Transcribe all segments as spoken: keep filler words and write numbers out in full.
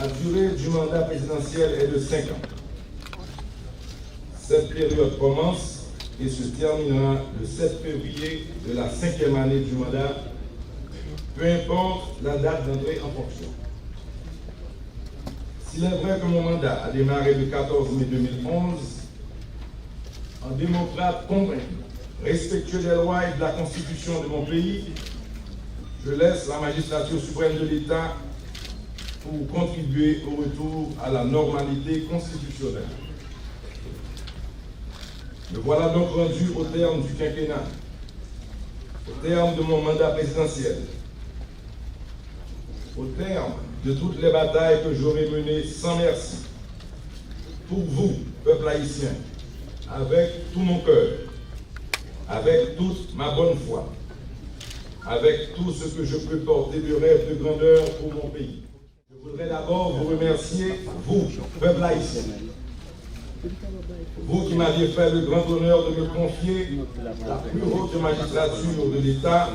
La durée du mandat présidentiel est de cinq ans. Cette période commence et se terminera le sept février de la cinquième année du mandat, peu importe la date d'entrée en fonction. S'il est vrai que mon mandat a démarré le quatorze mai deux mille onze, en démocrate convaincu, respectueux des lois et de la Constitution de mon pays, je laisse la magistrature suprême de l'État pour contribuer au retour à la normalité constitutionnelle. Me voilà donc rendu au terme du quinquennat, au terme de mon mandat présidentiel, au terme de toutes les batailles que j'aurai menées sans merci, pour vous, peuple haïtien, avec tout mon cœur, avec toute ma bonne foi, avec tout ce que je peux porter de rêve de grandeur pour mon pays. Je voudrais d'abord vous remercier, vous, peuple haïtien, vous qui m'aviez fait le grand honneur de me confier la plus haute magistrature de l'État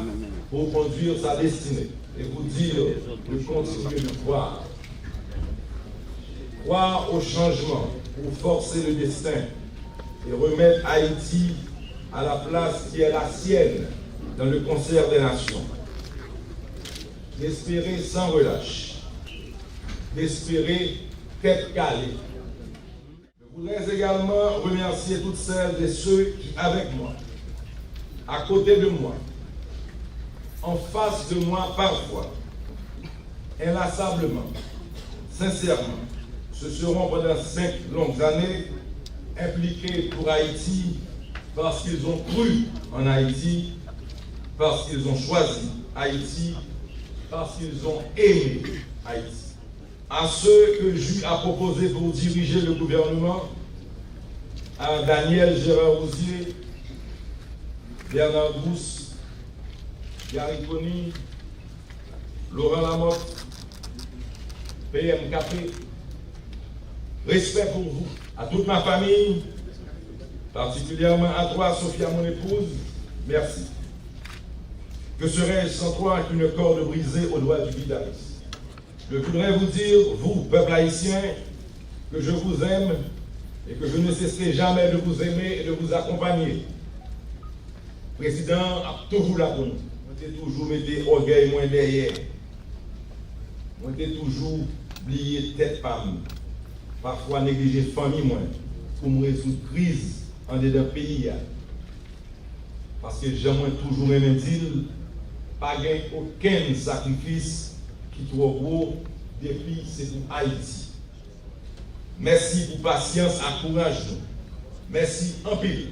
pour conduire sa destinée et vous dire de continuer de croire. Croire au changement pour forcer le destin et remettre Haïti à la place qui est la sienne dans le concert des nations. D'espérer sans relâche. D'espérer tête calée. Je voudrais également remercier toutes celles et ceux qui, avec moi, à côté de moi, en face de moi parfois, inlassablement, sincèrement, ce seront pendant cinq longues années impliqués pour Haïti parce qu'ils ont cru en Haïti, parce qu'ils ont choisi Haïti, parce qu'ils ont aimé Haïti. À ceux que j'eus à proposer pour diriger le gouvernement, à Daniel Gérard Rouzier, Bernard Gousse, Garry Conille, Laurent Lamothe, P M K P, respect pour vous, à toute ma famille, particulièrement à toi, Sophia, mon épouse, merci. Que serais-je sans toi qu'une corde brisée au doigt du guitariste? Je voudrais vous dire, vous, peuple haïtien, que je vous aime et que je ne cesserai jamais de vous aimer et de vous accompagner. Prezidan an ap toujou la pou nou. Mwen te toujou mete ògèy mwen dèyè. Mwen te toujou bliye tèt pa m. Pafwa neglije fanmi mwen pou m rezoud kriz andedan peyi a. Paske jan mwen toujou renmen di l, pa gen okenn sakrifis ki twò gwo depi se pou Ayiti. Mèsi pou pasyans ak kouraj nou. Mèsi anpil.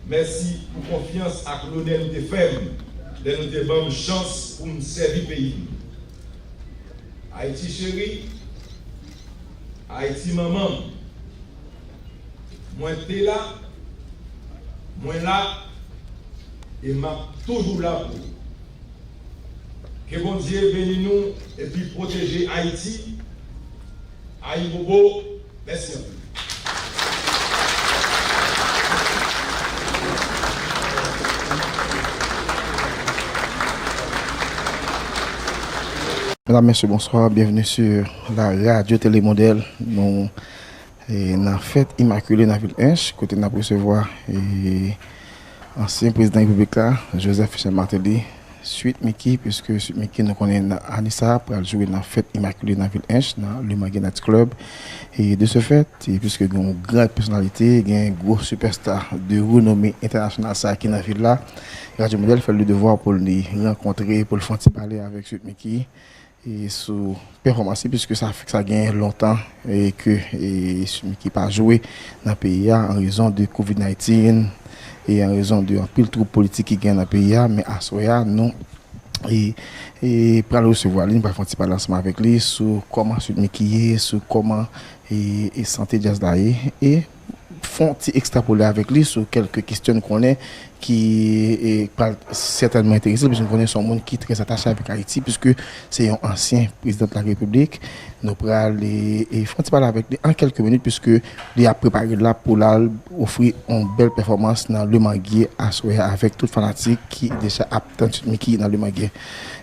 Mèsi pou konfyans ak lonè nou te fè m lè nou te ban m chans pou m sèvi peyi m. Ayiti cheri, Ayiti manman m, mwen te la, mwen la, e m ap toujou la pou ou. Ke Bondye beni nou epi pwoteje Ayiti. Ayibobo, mèsi anpil. Mesdames, Messieurs, bonsoir. Bienvenue sur la radio Télé Modèle. Nou e, nan fèt Imakile nan vil Ench, kote n ap resevwa e, ansyen prezidan repiblik la, Joseph Michel Martelly, Sweet Micky, piske Sweet Micky, nou konnen, nan ane sa a, pral jwe nan fèt Imakile nan vil Ench, nan Le Manguier Night Club. E de ce fait, e piske gen yon gran pèsonalite, gen gwo sipèsta de renome entènasyonal sa a ki nan vil la, Radio Modèle fè le devwa pou li rankontre, pou l fè yon ti pale avèk Sweet Micky e sou pèfòmans li, piske sa, sa gen lontan e ke e, Sweet Micky pa jwe nan peyi a an rezon de kovid diznèf e an rezon de anpil twoub politik ki gen nan peyi a. Men aswè a, nou e, e pral resevwa li, nou pral fè yon ti pale ansanm avèk li sou kòman Sweet Micky ye, sou kòman e, e sante djaz la ye, e on ti ekstrapole avèk li sou kèlke kesyon n konnen ki e, pral sètènman enterese l, piske n konnen se yon moun ki trè atache avèk Ayiti, piske se yon ansyen prezidan de la Repiblik. Nou pral e, e, fè yon ti pale avèk li an kèlke minit, piske li ap prepare l la pou l al ofri yon bèl pèfòmans nan Le Manguier aswè a avèk tout fanatik ki deja ap tann Sweet Micky nan Le Manguier.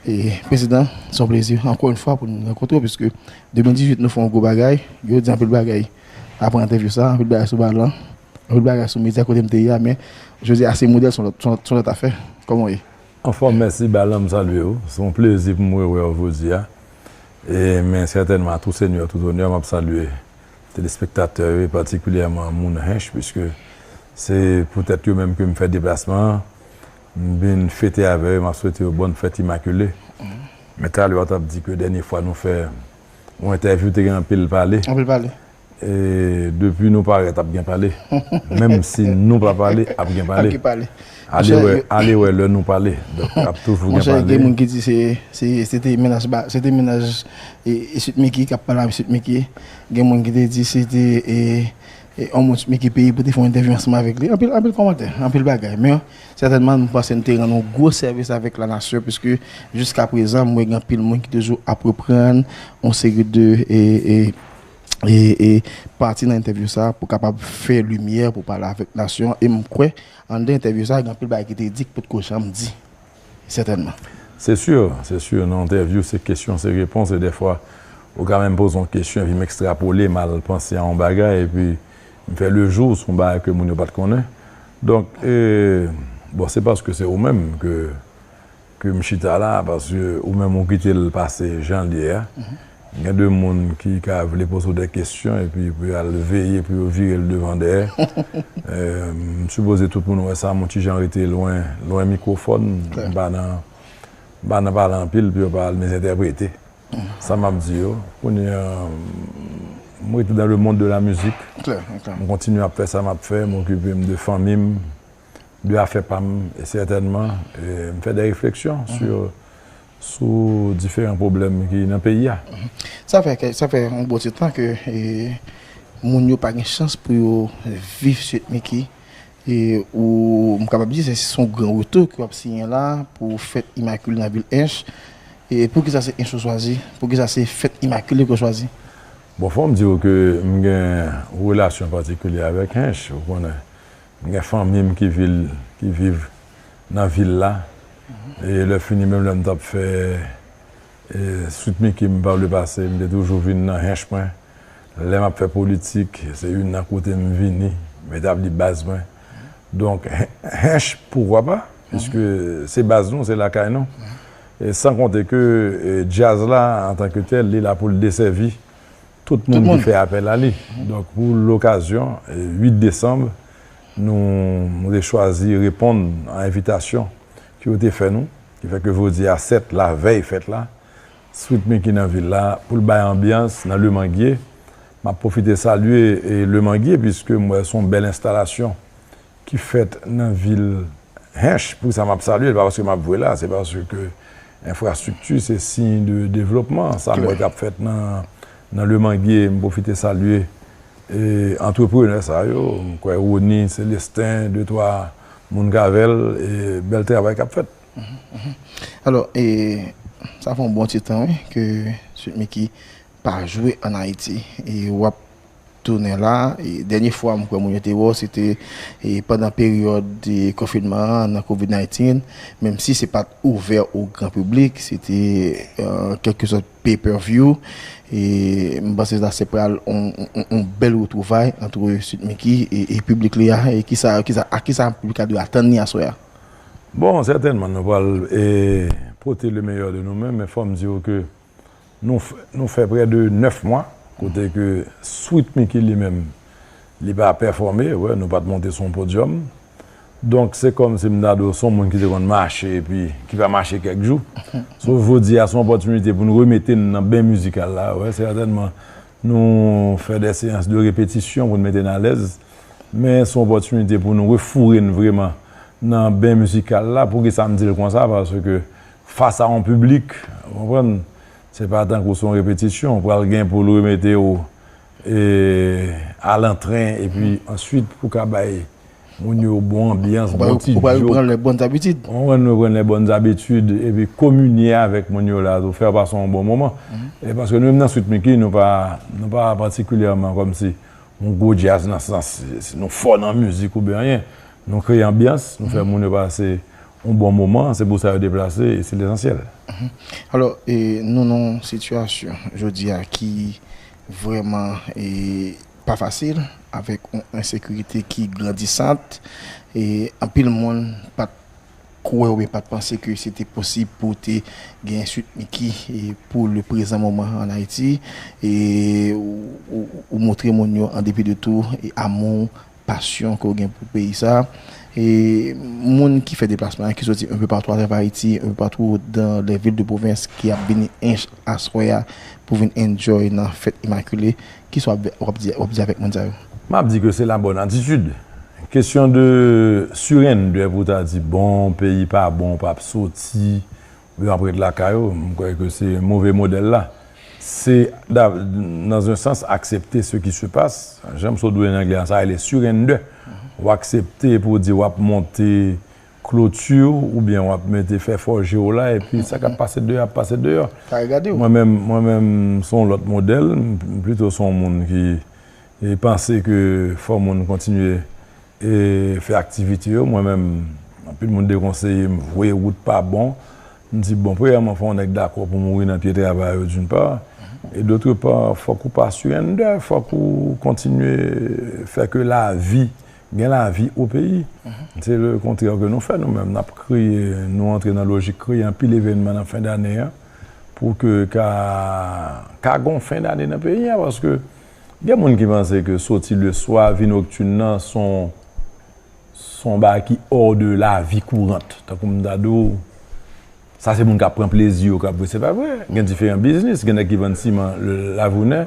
E, Prezidan, se yon plezi ankò yon fwa pou nou rankontre w, piske de mil dizuit nou fè yon gwo bagay, yo di anpil bagay apre entèvyou sa, anpil bagay sou balan, anpil bagay sou medya kote m te ye a, men jodi a se modèl, se yon lòt, se yon lòt, se yon lòt afè. Kòman w ye? Anfòm, mèsi Balan, m salye w. Se yon plezi pou m rewè w jodi a. E, men sètènman, a tou senyè, tout onè, m ap salye telespektatè yo, e patikilyèman moun Hench, piske se poutèt yo menm ke m fè deplasman an. M vin fete avè yo, m ap swete yo bòn fèt Imakile. Men talè w t ap di ke dènye fwa nou fè yon entèvyou te gen anpil pale. Anpil pale. E depi nou parèt, ap gen pale. Menm si nou pa pale, ap gen pale. Ap gen pale. Ale wè, ale wè lè nou pale. Donk, ap toujou gen pale. Monchè, gen moun ki di se, se, se te mennaj, ba, se te mennaj e, e Sweet Micky k ap pale avèk Sweet Micky. Gen moun ki te di se te e, e, yon moun Sweet Micky peye pou te fè yon entèvyou ansanm avèk li. Anpil, anpil kòmantè, anpil bagay. Men, sètènman, m panse n te rann yon gwo sèvis avèk lanasyon, piske jiska prezan, m wè gen anpil moun ki toujou ap reprann yon seri de e, e, e, e pati nan entèvyou sa pou kapab fè limyè, pou pale avèk nasyon an. E m kwè, anndan entèvyou sa, gen anpil bagay ki te di ki potko janm di. Sètènman. Se si, se si, nan entèvyou, se kesyon, se repons, e dèfwa, ou ka menm poze yon kesyon, epi m ekstrapole, m al panse a yon bagay, epi m fè lejou sou yon bagay ke moun yo pa t konnen. Donk, e, bon, se paske se ou menm ke ke m chita la, paske ou menm ou kite l pase jan l ye a. Gen de moun ki ka vle poze w de kesyon epi pou y al veye pou yo vire l devan dèyè. Eh, m sipoze tout moun wè sa, m yon ti jan rete lwen, lwen mikwofòn. M pa nan, m pa nan pale anpil pou yo pa al mezentèprete sa m ap di yo. Kounye a, m rete dans le monde de la musique. M kontinye ap fè sa m ap fè, m okipe m de fanmi m, de afè pa m, e sètènman, e, m fè de refleksyon sou, sou diferan pwoblèm ki nan peyi a. Sa fè, sa fè yon bon ti tan ke, e, moun yo pa gen chans pou yo viv Sweet Micky. E, ou, m kapab di, se, se yon gran retou ke w ap siyen la pou fèt Imakile nan vil Ench. E poukisa se Ench ou chwazi? Poukisa se fèt Imakile ke w chwazi? Bon, fò m di w ke m gen yon relasyon patikilye avèk Ench, ou konnen. M gen fanmi m ki vil, ki viv nan vil la. E lè fini, menm lè m t ap fè, e, Sweet Micky m pa vle pase, m te toujou vin nan Ench mwen. Lè m ap fè politik, se youn nan kote m vini, m etabli baz mwen. Donk, Ench, poukwa pa? Piske se baz nou, se lakay nou. E san konte ke, e, djaz la, antanke tèl, li la pou l desèvi tout moun ki fè apèl a li. Donk, pou lokazyon, e, uit desanm, nou, nou te chwazi reponn a envitasyon ke yo te fè nou, ki fè ke jodi a sèt, lavèy fèt la, Sweet Micky nan vil la, pou l bay anbyans nan Le Manguier. M ap pwofite salye, e, Le Manguier, piske m wè se yon bèl enstalasyon ki fèt nan vil Ench. Poukisa m ap salye l? Pa paske m ap jwe la, se paske enfrastrikti se siy de devlopman. Sa m wè k ap fèt nan, nan Le Manguier, m pwofite salye, e, antreprenè sa yo. M kwè Rony Célestin, de twa moun k avè l, e bèl travay k ap fèt. Alò, e, sa fè yon bon ti tan, wi, ke Sweet Micky pa jwe ann Ayiti. E w ap tounen la. E dènye fwa m kwè moun yo te wè w, se te, e, pandan peryòd, e, konfinman an, nan kovid diznèf, menm si se pa t ouvè o gran piblik, se te, e, kèlkesòt pay per view. E m panse sa se pral on, on, on bèl retwouvay ant Sweet Micky e, e piblik li a. E kisa, kisa, a kisa piblik la dwe atann li aswè a? Bon, sètènman, nou pral, e, pote le meilleur de nou menm, men fò m di w ke nou f-, nou fè prè de nèf mwa, kote ke Sweet Micky li menm, li pa pèfòme, wè, nou pa t monte sou yon podyòm. Donk, se kòmsi m ta di w, se yon moun ki te konn mache, epi ki pa mache kèk jou. So, jodi a, se yon opòtinite pou nou remete n nan ben mizikal la, wè, sètènman, nou fè de seyans de repetisyon pou n mete n alèz. Men se yon opòtinite pou nou refoure n vrèman nan ben mizikal la. Poukisa m di l konsa? Paske fas a yon piblik, ou konprann, se pa tankou se yon repetisyon. Ou pral gen pou l remete w e, al an tren, epi answit pou ka bay moun yo bon anbyans, bon ti Ou pral djok. Pran les bonnes habitudes. On va nous prendre les bonnes habitudes epi kominye avèk moun yo la tou, fè pase yon bon moman. E paske nou menm nan Sweet Micky, nou pa nou pa patikilyèman kòmsi yon gwo djaz nan sans si nou fò nan mizik oubyen anyen. Nou kreye anbyans, nou fè moun yo pase yon bon moman, se pou sa yo deplase e se lesansyèl. Alò, e, nou nan yon sitiyasyon jodi a ki vrèman e, pa fasil, avèk yon ensekirite ki grandisant. E anpil moun pa t kwè oubyen pa t panse ke se te posib pou te gen Sweet Micky e, pou le prezan moman an Ayiti. E ou, ou, ou montre moun yo, an depi de tou, e amou, pasyon ke w gen pou peyi sa. E moun ki fè deplasman an, ki soti un peu partout à travers Haïti, un peu partout dans les villes de province, ki ap vini ench aswè a pou vin enjoy nan fèt Imakile, kisa w ap, w ap di, w ap di avèk moun sa yo? M ap di ke se la bonne attitude. Kesyon de surrender pou ta di bon, peyi pa bon, p ap soti, oubyen w ap ret lakay ou, m kwè ke se move modèl la. Se, dans un sens, accepter ce qui se passe. Jan m sot di w nan anglè an, sa rele surrender. Ou aksepte pou w di w ap monte kloti oubyen w ap mete fè fòje w la, epi sa k ap pase deyò ap pase deyò. Mwen menm, mwen menm, se yon lòt modèl. M plito se yon moun ki e panse ke fò moun kontinye e fè aktivite yo. Mwen menm, anpil moun dekonseye m, voye wout pa bon. M di, bon, premyèman, fò yon nèg dakò pou mouri nan pye travay yo, d'une part. E d'autre part, fòk ou pa surrender, fòk ou kontinye fè ke lavi, gen lavi o peyi. Se le kontrè ke nou fè nou menm. N ap kreye, nou antre nan lojik kreye anpil evènman nan fen dane an pou ke ka, ka gon fen dane nan peyi an, paske gen moun ki panse ke soti le swa vin noktin nan se yon se yon bagay ki hors de la vie courante. Tankou m ta di w, sa se moun k ap pran plezi yo k ap vre, se pa vre. Gen diferan biznis, gen nèg ki vann siman le, lavounen,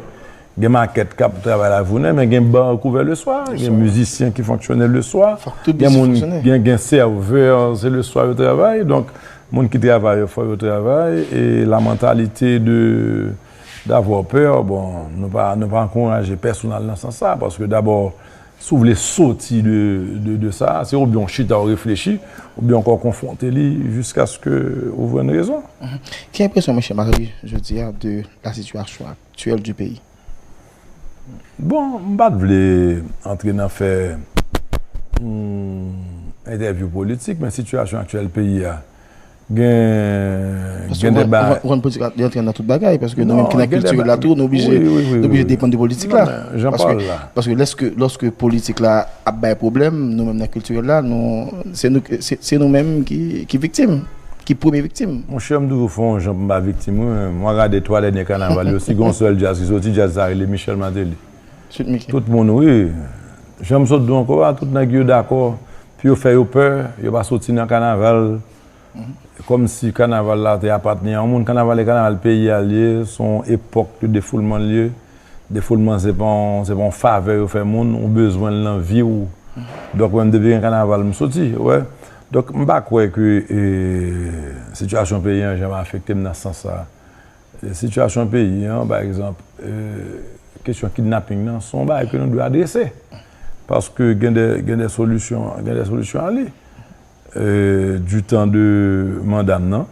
gen makèt k ap travay lavounen, men gen bar k ouvè le swa, gen mizisyen ki fonksyone le swa, gen moun, gen, gen sèvè, se le swa yo travay. Donk, moun ki travay yo, fò yo travay. E la mentalité de d'avoir peur, bon, nou pa, nou pa ankouraje pèsonn al nan sans sa, paske dabò, si w vle soti de, de, de sa, se oubyen w chita w reflechi, oubyen w konfwonte li jiskaske ou jwenn rezon. Ki enpresyon Michel Martelly jodi a de la situation actuelle du pays? Bon, m pa t vle antre nan fè yon entèvyou politik, men sitiyasyon aktyèl peyi a, gen, gen de bagay. Ou konn politik la, li antre nan tout bagay, paske nou menm ki nan kilti la tou, nou oblije, nou oblije depann de politik la. Paske, paske lèske, lòske politik la ap bay pwoblèm, nou menm nan kilti la, nou, se nou, se, se nou menm ki, ki viktim, ki premye viktim. Monchè, m toujou fè yon jan pou m pa viktim, wi. Mwen gade twa dènye kanaval yo, si gen yon sèl djaz ki soti, djaz sa rele Michel Martelly. Tout moun, wi. Jan m sot di w ankò a, tout nèg yo dakò pou yo fè yo pè, yo pa soti nan kanaval. Kòmsi kanaval la te apatni a yon moun. Kanaval e kanaval peyi a l ye, se yon epòk de defoulman l ye. Defoulman se pa yon, se pa yon favè yo fè moun, ou bezwen l nan vi w. Donk mwen menm depi gen kanaval m soti, ou wè. Donk m pa kwè ke e, sitiyasyon peyi an janm afekte m nan sans sa. E, sitiyasyon peyi an, pa egzanp, e, kesyon kidnaping nan, se yon bagay ke nou dwe adrese. Paske gen de, gen de solisyon, gen de solisyon a li. E, du tan de manda m nan,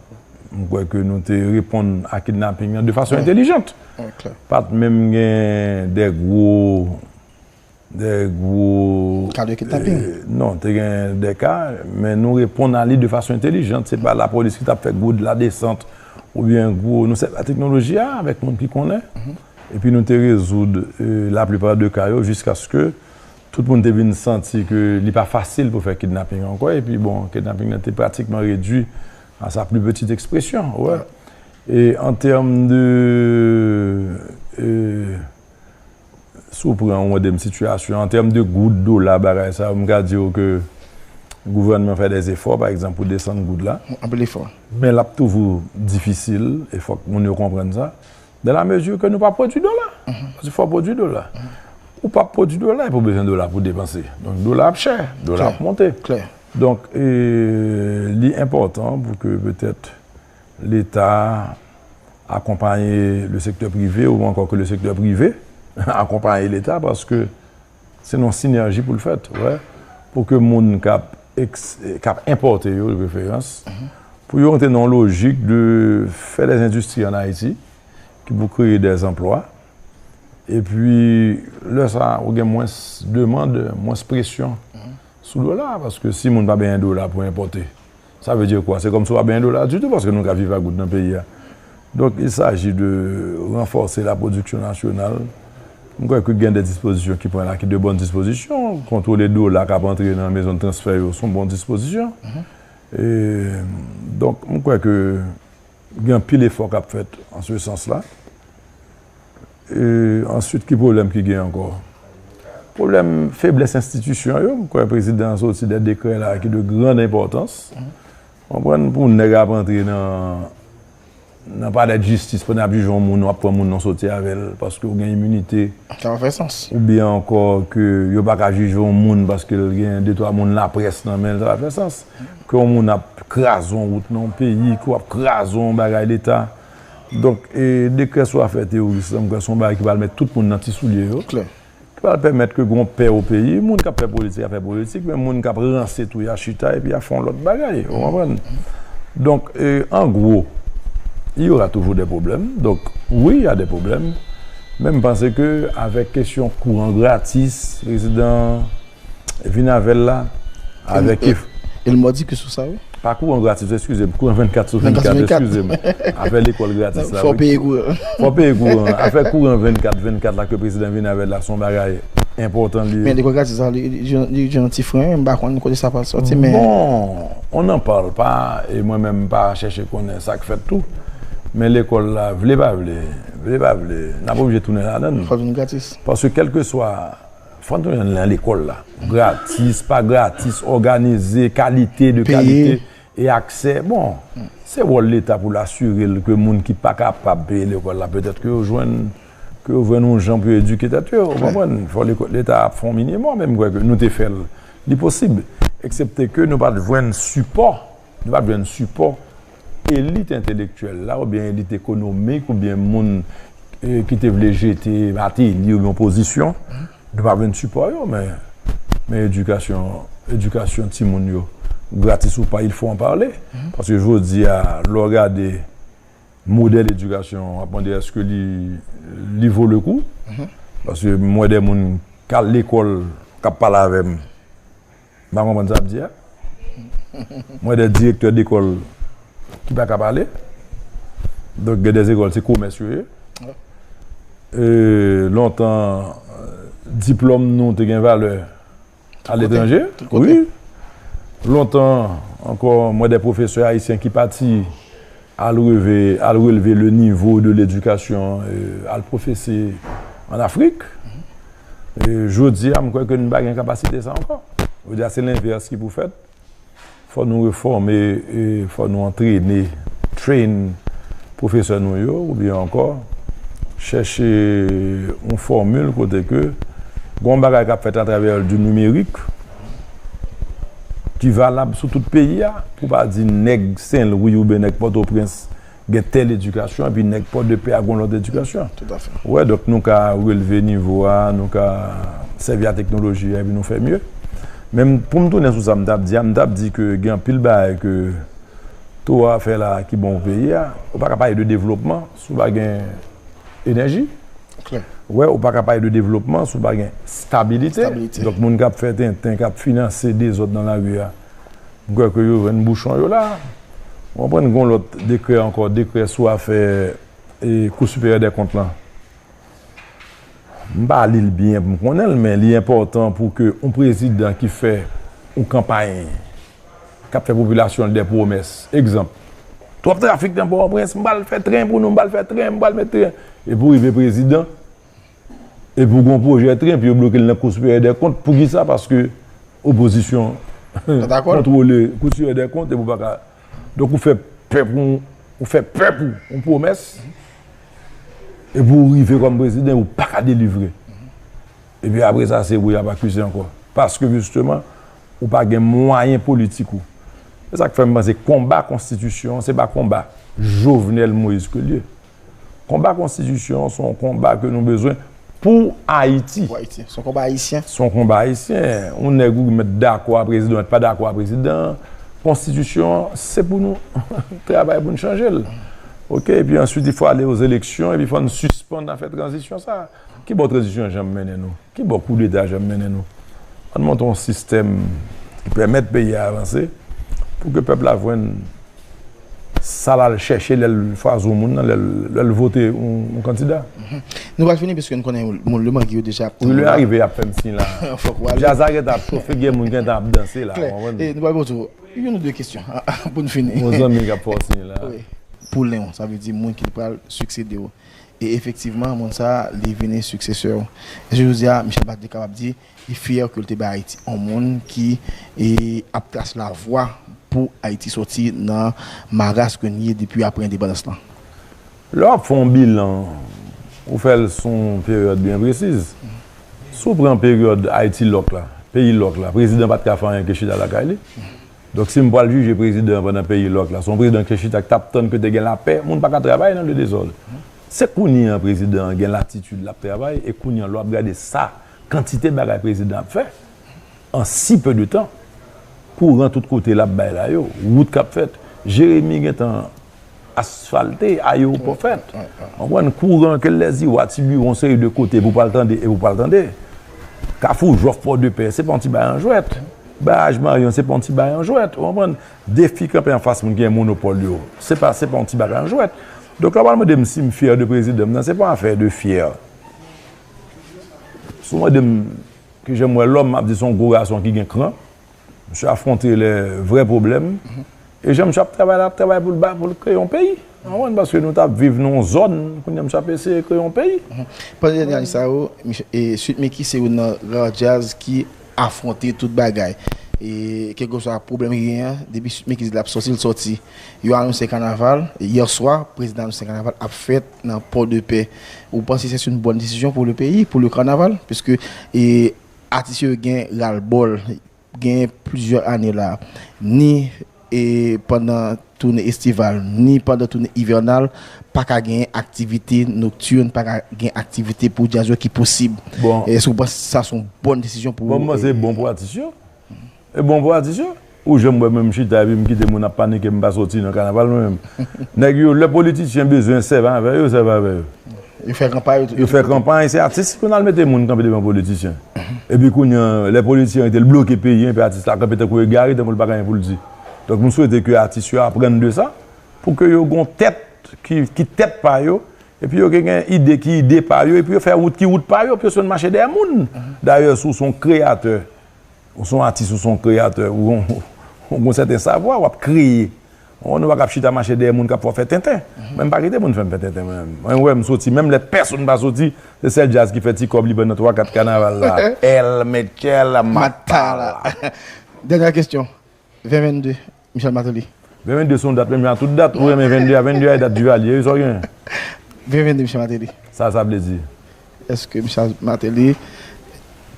m kwè ke nou te reponn a kidnaping nan de fason entelijant. Pa t menm gen de gwo de gwo... Ka de kidnaping? E, non, te gen de ka, men nou reponn a li de fason entelijant. Se pa lapolis ki t ap fè gwo ladesant oubyen gwo... Nou sèvi ak teknoloji a avèk moun ki konnen. Epi nou te rezoud, e, laplipa de ka yo jiskaske tout moun te vin santi ke li pa fasil pou fè kidnaping ankò. Epi bon, kidnaping nan te pratikman redui a sa pli petite ekspresyon, ou wè. E an tèm de, e, si w pran, ou mande m sitiyasyon, an tèm de goud, dola, bagay sa yo, m ka di w ke gouvènman fè dèzefò, pa egzanp, pou desann goud la. Anpil efò. Men l ap toujou difisil, e fòk moun yo konprann sa, dans la mesure ke nou pa pwodui dola. Paske fò w pwodui dola. Ou p ap pwodui dola epi w bezwen dola pou depanse. Donk dola ap chè, dola ap monte. Donk, e, li enpòtan pou ke petèt Leta akonpaye le sektè prive ou ankò ke le sektè prive akonpaye Leta, paske se nan sinèji pou l fèt, wè, pou ke moun k ap eks- k ap enpòte yo, de preferans, pou yo antre nan yon lojik de fè dè endistri ann Ayiti, ki pou kreye dè anplwa. Epi, lè sa a, ou gen mwens demann, mwens presyon sou dola, paske si moun pa benyen dola pou enpòte, sa vle di kwa? Se kòmsi w pa benyen dola ditou, paske nou ka viv a goud nan peyi a. Donc, il s'agit de renforcer la production nationale. M kwè ke gen de dispozisyon ki pran la, ki de bòn dispozisyon. Kontwole dola k ap antre nan mezon de transfè yo, se yon bon dispozisyon. E, donk, m kwè ke gen anpil efò k ap fèt an se sans la. E, answit, ki pwoblèm ki gen ankò? Pwoblèm feblès enstitisyon yo. M kwè prezidan an soti de dekrè la ki de grande importance. Konprann, pou nèg ap antre nan, nan palè de jistis, pandan y ap jije yon moun, w ap pran moun nan soti avè l, paske w gen iminite. Sa pa fè sans. Oubyen ankò ke yo pa ka jije yon moun paske l gen de twa moun laprès nan men l, sa pa fè sans. Ke yon moun ap kraze yon wout nan yon peyi, ke w ap kraze yon bagay Leta. Donk, e, dekrè sou afè teworis lan, m kwè se yon bagay ki pral met tout moun nan ti soulye yo. Klè. Ki pral pèmèt ke gen yon pè o peyi, moun k ap fè politik ap fè politik, men moun k ap ranse tou y a chita epi y a fè yon lòt bagay, ou konprann? Donk, e, an gwo, il y aura toujours des problèmes. Donc, oui, il y a des problèmes. Men m panse ke avèk kesyon kouran gratis, prezidan vin avè l la, avèk... E, e, e l mòdi ke sou sa, wi. Pa kouran gratis, eskize m, kouran vennkat sou vennkat, eskize m. Afè lekòl gratis la, wi. Fò peye kouran. Fò peye kouran. Afè kouran vennkat vennkat la ke prezidan vin avè l la, se yon bagay enpòtan li ye. Men lekòl gratis la, li, li, li, li gen yon ti fren, m pa konn kote sa pral sòti, men... Bon, on n'en parle pas, e mwen menm m pa chèche konnen sa k fèt tou. Men lekòl la, vle pa vle, vle pa vle, n ap oblije tounen ladan l. Fò l vin gratis. Paske kèlkeswa, fò n tounen nan lekòl la. Gratis, pa gratis, òganize, kalite, de kalite, e aksè. Bon, se wòl Leta pou l asire l ke moun ki pa kapab peye lekòl la, petèt ke yo jwenn, ke yo jwenn yon jan pou yo edike tèt yo, ou konprann? Fò leko- Leta ap fè yon minimòm, men m kwè ke nou te fè l, li posib, eksepte ke nou pa t jwenn sipò, nou pa t jwenn sipò elit entelektyèl la, oubyen elit ekonomik, oubyen moun, e, ki te vle jete Martelly oubyen opozisyon, nou pa jwenn sipò yo, men, men edikasyon, edikasyon timoun yo, gratis ou pa, il faut en parler. Paske jodi a, lè w gade modèl edikasyon, w ap mande èske li, li vo le kou? Paske m wè de moun k al lekòl, k ap pale avè m, m pa konprann sa y ap di a. M wè de direktè dekòl ki pa ka pale. Donk, gen de lekòl, se komès yo ye. E, lontan, diplòm nou te gen valè aletranje. Wi. Lontan ankò, m wè de pwofesè ayisyen ki pati al reve, al relve le nivo de ledikasyon, e, al pwofese ann Afrik. E, jodi a, m kwè ke nou pa gen kapasite sa ankò. Jodi a, se lenvès ki pou fèt. Fò nou refòme, e, fò nou antrene, train pwofesè nou yo, oubyen ankò chèche yon fòmil kote ke gen yon bagay k ap fèt atravè du numérique ki valab sou tout peyi a, pou pa di nèg Sen Lwi oubyen nèg Pòtoprens gen tèl edikasyon, epi nèg Pòdepè a gen yon lòt edikasyon. Tout à fait. Wè, donk nou ka relve nivo a, nou ka sèvi a teknoloji a, epi nou fè mye. Men m- pou m tounen sou sa m t ap di a, m t ap di ke gen anpil bagay ke Towa fè la ki bon pou peyi a. Ou pa ka pale de devlopman si w pa gen enèji. Klè. Wè, ou pa ka pale de devlopman si w pa gen stabilite. Stabilite. Donk, moun k ap fè tenten, k ap finanse dezòd nan lari a, m kwè ke yo jwenn bouchon yo la. Ou konprann, gen yon lòt dekrè ankò, dekrè sou afè, e, Kou Siperyè dè Kont lan. M pa li l byen pou m konnen l, men li enpòtan pou ke yon prezidan ki fè yon kanpay, k ap fè popilasyon l dè pwomès. Egzanp, twòp trafik nan Pòtoprens, m pral fè tren pou nou, m pral fè tren, m pral met tren. Epi w rive prezidan, epi w gen yon pwojè tren, epi yo bloke l nan Kou Siperyè dè Kont. Poukisa? Paske opozisyon kontwole Kou Siperyè dè Kont, epi w pa ka. Donk, ou fè pèp ou, ou fè pèp ou yon pwomès, epi w rive kòm prezidan, ou pa ka delivre. Epi apre sa, se ou y ap akize ankò. Paske, jisteman, ou pa gen mwayen politik ou. Se sa k fè m panse konba konstitisyon an, se pa konba Jovenel Moïse ke l ye. Konba konstitisyon an, se yon konba ke nou bezwen pou Ayiti. Pou Ayiti. Se yon konba ayisyen. Se yon konba ayisyen. Yon nèg ou mèt dakò a prezidan, mèt pa dakò a prezidan. Konstitisyon an, se pou nou travay pou n chanje l. Oke, epi answit, il fò ale aux élections, epi fò n sispann afè tranzisyon sa. Ki bò tranzisyon an janm mennen nou? Ki bò koudeta janm mennen nou? Ann monte yon sistèm ki pèmèt peyi a avanse pou ke pèp la jwenn sa l al chèche lè l chwazi yon moun nan, lè l, lè l vote yon, yon kandida. Nou pral fini piske nou konnen moun Lemangi yo deja ap tann ou la. Wi, lè arive y ap fè m siy la. Fòk ou ale. Djaz la gentan ap chofe, gen moun gentan ap danse la. Klè. E nou pral poze w youn ou de kesyon pou n fini. Yon zanmi k ap fè w siy la. Wi. Poulen w, sa vle di moun ki pral siksede w. E efektivman, moun sa a, li vini siksesè w. Èske jodi a, Michel Bachelet kapab di li fyè ke l te bay Ayiti yon moun ki e, ap trase lavwa pou Ayiti soti nan maras ke n ye depi apre endepandans lan? Lè w ap fè yon bilan, ou fè l sou yon peryòd byen presiz. Si w pran peryòd Ayiti lòk la, peyi lòk la, prezidan pa t ka fè anyen ke chita lakay li. Donk, si m pral jije prezidan an pandan peyi lòk la, se yon prezidan ki te chita, ki t ap tann ke te gen lapè, moun pa ka travay nan le dezòd. Se kounye a prezidan an gen latitid l ap travay, e kounye a lè w ap gade sa, kantite bagay prezidan ap fè, an si peu de tan, kouran tout kote l ap bay la yo, wout k ap fèt, Jeremi gentan asfalte, ayewopò fèt. Konprann? Kouran ke lèziwa, Tibiwon, yon seri de kote pou pral tande e pou pral tande. Kafou Jòf, Pòdepè, se pa yon ti bagay an jwèt. Baraj Marion, se pa yon ti bagay an jwèt. Ou konprann? Defi kanpe anfas moun ki gen monopòl yo, se pa, se pa yon ti bagay an jwèt. Donk, lè w pral mande m si m fyè de prezidan m nan, se pa yon afè de fyè. Si w mande m ki jan m wè lòm, m ap di se yon gwo gason ki gen kran. Misye afwonte lè vrè pwoblèm. E jan misye ap travay la, ap travay pou l ba, pou l kreye yon peyi. Ou konprann? Paske nou t ap viv nan yon zòn, kounye a misye ap eseye kreye yon peyi. Pandan dènye ane sa yo, Mich- e, Sweet Micky se youn nan ra djaz ki afwonte tout bagay. E kèlkeswa pwoblèm ki genyen an, depi Sweet Micky di l ap sòti, l sòti. Yo anonse kanaval, yè swa, prezidan anonse kanaval ap fèt nan Pòdepè. Ou panse se yon bòn desizyon pou le peyi, pou le kanaval? Piske e, atis yo gen ralbòl, gen plizyè ane la, ni e, pandan toune estival, ni pandan toune ivènal, pa ka genyen aktivite noktin, pa ka gen aktivite pou djaz yo ki posib. Bon. Èske ou panse sa se yon bòn desizyon pou. Bon, m panse e bon pou atis yo. E bon pou atis yo. Ou janm wè mwen m chita epi m kite moun ap panike, m pa soti nan kanaval mwen menm. Nèg yo, lè politisyen bezwen sèvi avè yo, sèvi avè yo. Yo fè kanpay, yo fè kanpay, se atis pou n al mete moun kanpe devan politisyen. Epi kounye a, lè politisyen rete l bloke peyi an, epi atis la kanpe tankou egare, tankou l pa gen anyen pou l di. Donk, m swete ke atis yo aprann de sa, pou ke yo gen yon tèt ki, ki tèt pa yo, epi yo gen, gen ide ki ide pa yo, epi yo fè wout ki wout pa yo, epi yo sispann mache dèyè moun. Dayè, si w se yon kreyatè, ou se yon atis, ou se yon kreyatè, ou, ou, ou gen yon sèten savwa, w ap kreye. Ou konprann, ou pa ka ap chita mache dèyè moun k ap fè w fè tenten. Mwen, m pa kite moun fè m fè tenten, mwen menm. Mwen, wè, m soti, menm lè pèsonn pa soti, se sèl djaz ki fè ti kòb li pran nan twa kat kanaval la. El Michel Matala. Dènyè kesyon. Ven vennde, Michel Martelly. Ven vennde se yon dat, menm jan ak tout dat. Ou renmen vennde a, vennde a e dat Duvalier, wi, sa w gen. Ven vennde, Michel Martelly. Sa, sa vle di? Èske Michel Martelly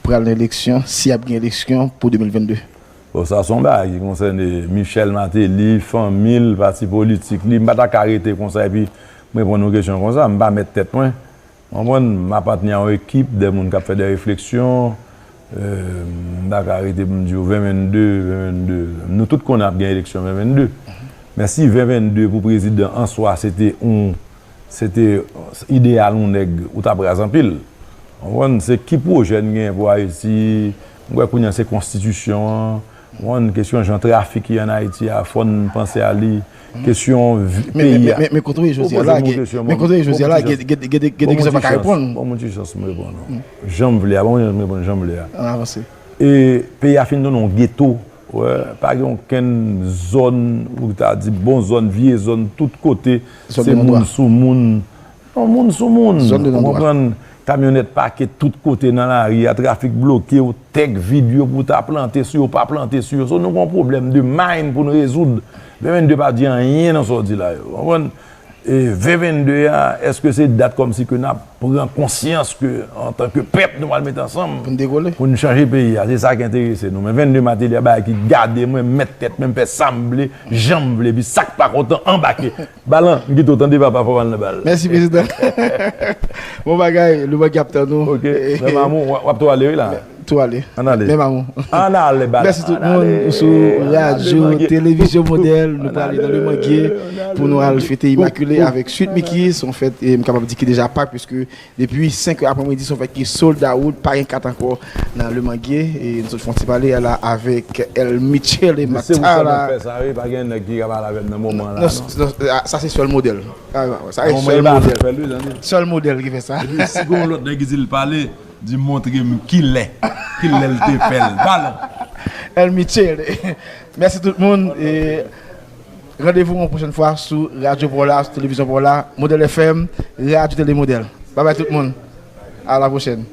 pral nan eleksyon, si ap gen eleksyon pou de mil vennde? Bon, sa se yon bagay ki konsène Michel Martelly, fanmi l, pati politik li. M pa ta ka rete konsa epi m reponn yon kesyon konsa. M pa mèt tèt mwen. Ou konprann? M apatni a yon ekip de moun k ap fè de refleksyon. Euh, m ta ka rete pou m di w ven vennde, ven vennde. Nou tout konnen ap gen eleksyon ven vennde. Men si ven vennde pou prezidan an swa se te yon, se te ideyal yon nèg, ou ta raz anpil. Ou konprann? Se ki pwojè n gen pou Ayiti? M kwè kounye a se konstitisyon an. Ou konprann? Kesyon jan trafik ye ann Ayiti a, fò n panse a li. Kesyon vi- Men, men, peyi a. Men, men, men kote w ye jodi a Ou poze la, m yon gen, kesyon, men bon, kote w ye jodi a bon la, ti chans. Gen, gen, gen, gen, gen de Bon, kesyon bon, pa ti ka chans. reponn. Bon, bon, ti chans, m reponn ou. Jan m vle a, bon, jan m reponn, jan m vle a. Ann avanse. E peyi a fin tounen yon geto. Wè, pa gen okenn zòn, ou ta di bon zòn, vye zòn, tout kote, Zòn se de non-dwa. moun sou moun. Non, moun sou moun. Zòn de non-dwa. Ou konprann? Kamyonèt pake tout kote nan lari a, trafik bloke, yo tèk vid yo pou ta plante sou yo, pa plante sou yo. So, nou gen yon pwoblèm de mind pou n rezoud. Ven vennde pa di anyen nan sa w di la yo. Ou konprann? E V vennde a, èske se dat kòmsi ke n ap pran konsyans ke, antanke pèp, nou pral mete ansanm pou n dekole, pou n chanje peyi a? Se sa k enterese nou. Men vennde Mateli a, bagay ki gade mwen, mèt tèt mwen, m fè sa m vle, jan m vle, epi sa k pa kontan, anbake. Balan, m kite w tande, papa, fò w al nan bal. Mèsi, prezidan. Bon bagay, Lemangé ap tann nou. Ok, Frè Mamou, w ap tou ale, wi, la. Tou ale. Ann ale. Menm amour. Ann ale, bala. Mèsi tout moun sou radyo, televizyon Modèl. Nou prale nan Lemangé pou nou al fete Imaculée avèk Sweet Micky. Se yon fèt, e m kapab di ki deja Pak, piske depi senk è aprèmidi, se yon fèt ki sold out, pa gen kat ankò nan Lemangé. E nou sot fè yon ti pale la avèk El Michele Matala. Se pou sa nou fè sa, wi, pa gen nèg ki ka pale avè m nan moman la, non. Sa se sèl Modèl. Sa se sèl Modèl. Sèl Modèl ki fè sa. Epi si gen yon lòt nèg ki di l pale, di montre m kilè, kilè l te fè l. Balan. El Michele. Mèsi tout moun. E randevou yon pwochèn fwa sou radyo pa w la, sou televizyon pa w la, Modèl F M, Radyo Tele Modèl. Babay tout moun. A la pwochèn.